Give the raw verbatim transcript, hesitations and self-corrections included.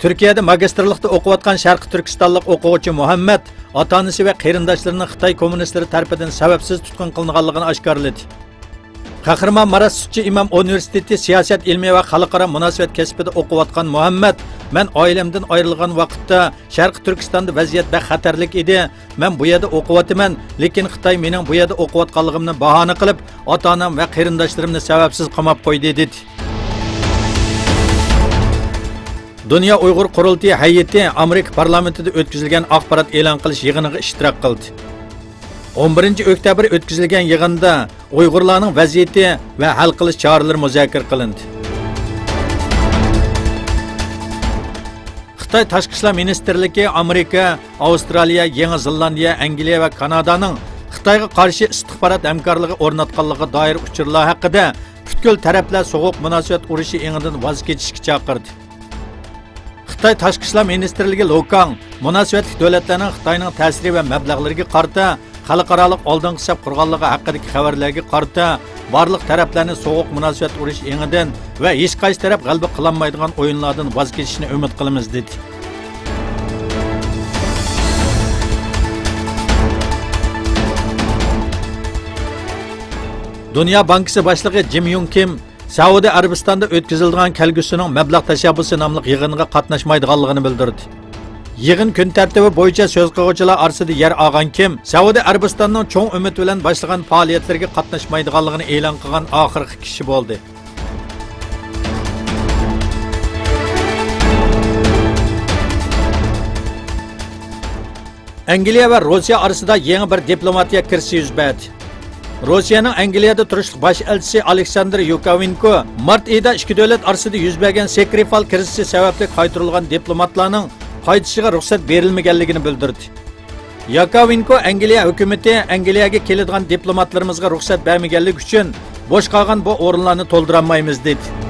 تۈركىيەدە ماگىستىرلىقتا ئوقۇۋاتقان شەرقىي تۈركىستانلىق ئوقۇغۇچى مۇھەممەد ئاتا-ئانىسى ۋە قېرىنداشلىرىنىڭ خىتاي كوممۇنىستلىرى تەرىپىدىن سەۋەبسىز تۇتقۇن قىلىنغانلىقىنى ئاشكارىلىدى. قەھرىمان مارات سۈتچى ئىمام ئۇنىۋېرسىتېتى سىياسەت ئىلمى ۋە خەلقئارا مۇناسىۋەت كەسپىدە ئوقۇۋاتقان مۇھەممەد، مەن ئائىلەمدىن ئايرىلغان ۋاقىتتا شەرقىي تۈركىستاندا ۋەزىيەت بەك خەتەرلىك ئىدى. مەن بۇ يەردە ئوقۇۋاتىمەن، لېكىن خىتاي مېنىڭ بۇ يەردە ئوقۇۋاتقانلىقىمنى باھانە قىلىپ، ئاتا-ئانام ۋە قېرىنداشلىرىمنى سەۋەبسىز قاماپ قويدى، دېدى. دۇنيا ئۇيغۇر قۇرۇلتىيى ھەيئىتى ئامېرىكا پارلامېنتىدا ئۆتكۈزۈلگەن ئاخبارات ئېلان قىلىش يىغىنىغا ئىشتىراك قىلدى. ئون بىرىنچى ئۆكتەبىر ئۆتكۈزۈلگەن يىغىندا ئۇيغۇرلارنىڭ ۋەزىيىتى ۋە ھەل قىلىش چارىلىرى مۇزاكىرە قىلىندى. خىتاي تاشقى ئىشلار مىنىستىرلىكى ئامېرىكا، ئاۋسترالىيە، يېڭى زېلاندىيە، ئەنگلىيە ۋە كانادانىڭ خىتايغا قارشى ئىستىخبارات ھەمكارلىقى ئورناتقانلىقىغا دائىر ئۇچۇرلار ھەققىدە پۈتكۈل تەرەپلەر سوغۇق مۇناسىۋەت ئۇرۇشى ئېڭىدىن ۋاز كېچىشكە چاقىردى. خىتاي تاشقى ئىشلار مىنىستىرلىكى لوكاڭ مۇناسىۋەتلىك دۆلەتلەرنىڭ خىتاينىڭ تەسىرى ۋە مەبلەغلىرىگە قارىتا خەلقئارالىق ئالدىنقى سەپ قۇرغانلىقى ھەققىدىكى خەۋەرلەرگە قارىتا بارلىق تەرەپلەرنى سوغۇق مۇناسىۋەت ئۇرۇشى ئېڭىدىن ۋە ھېچقايسى تەرەپ غەلىبە قىلالمايدىغان ئويۇنلاردىن ۋاز كېچىشىنى ئۈمىد قىلىمىز، دېدى. دۇنيا بانكىسى باشلىقى جىم يۇڭ كىم سەئۇدى ئەرەبىستاندا ئۆتكۈزۈلىدىغان كەلگۈسىنىڭ مەبلەغ تەشەببۇسى ناملىق يىغىنىغا قاتناشمايدىغانلىقىنى بىلدۈردى. يىغىن كۈن تەرتىپى بويىچە سۆز قىلغۇچىلار ئارىسىدا يەر ئالغان كىم سەئۇدى ئەرەبىستاننىڭ چوڭ ئۈمىد بىلەن باشلىغان پائالىيەتلىرىگە قاتناشمايدىغانلىقىنى ئېلان قىلغان ئاخىرقى كىشى بولدى. ئەنگلىيە ۋە روسىيە ئارىسىدا يېڭى بىر دىپلوماتىيە كىرىزىسى يۈز بەردى. روسىيەنىڭ ئەنگلىيەدە تۇرۇشلۇق باش ئەلچىسى ئالېكساندىر يۇكاۋېنكو مارت ئېيىدا ئىككى دۆلەت ئارىسىدا يۈز بەرگەن سىكرىفال كىرىزىسى سەۋەبلىك قايتۇرۇلغان دىپلوماتلارنىڭ قايتىشىغا رۇخسەت بېرىلمىگەنلىكىنى بىلدۈردى. ياكاۋېنكو ئەنگلىيە ھۆكۈمىتى ئەنگلىيەگە كېلىدىغان دىپلوماتلىرىمىزغا رۇخسەت بەرمىگەنلىكى ئۈچۈن بوش قالغان بۇ ئورۇنلارنى تولدۇرالمايمىز، دېدى.